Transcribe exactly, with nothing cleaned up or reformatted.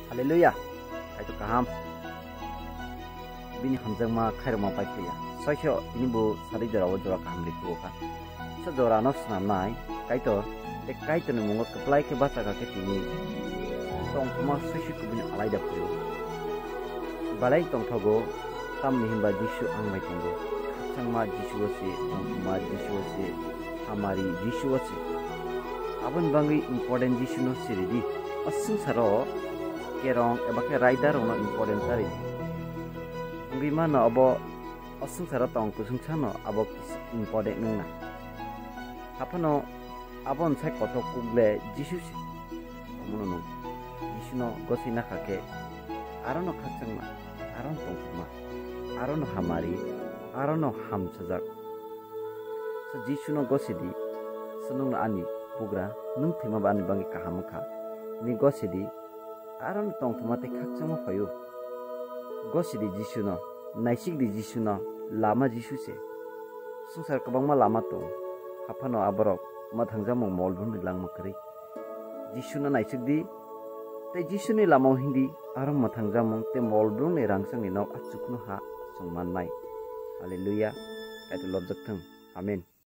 Hallelujah. Kaitor kaham. Bini hamjakma khairokma pai phaiya. Soikhe tini bo sari jora o jora kaham rikhuo kha. Sa jora no swnamnai Kaitor, tei Kaitor ni mungo kwplai khe bacha kha khe tini tongthoma soisi kubuni alaida phaiyo. Balai tongthogo, tamni hinba Jisu ang bai tongo. Khakchangma Jisu o se, tongthoma Jisu o se, hamari Jisu o se. Aboni bagwi important Jisu no siridi. O swngcharo kerong eba khe raida rokno important charidi. Wngwi mano abo o swngcharo tong kwchwngsano abo kis-, important wngna. Haphano abo nsai kothok kuk le Jisu se. Omono nwng Jisuno gosina kha khe arono khakchangma, arono tongthokma, arono hamari, arono hamsajak. So Jisuno gosidi, so nwngno ani bugra, nwng thwima ba ani bagwi kaham wngkha. Ni gosidi, arono tongthokma tei khakchangma phaio. Gosidi Jisuno, naisikdi Jisuno, lama Jisu se. Swngchar kwbangma lama tong, haphano aborok mwthangjakmung mol brumni langma kwrwi. Jisuno naisikdi, tei Jisuni lamao hindi, aro mwthangjakmung tei mol brumni rangchakni nok achukno ha chwng mannai. Hallelujah. Kaitor lobjak thung. Amen.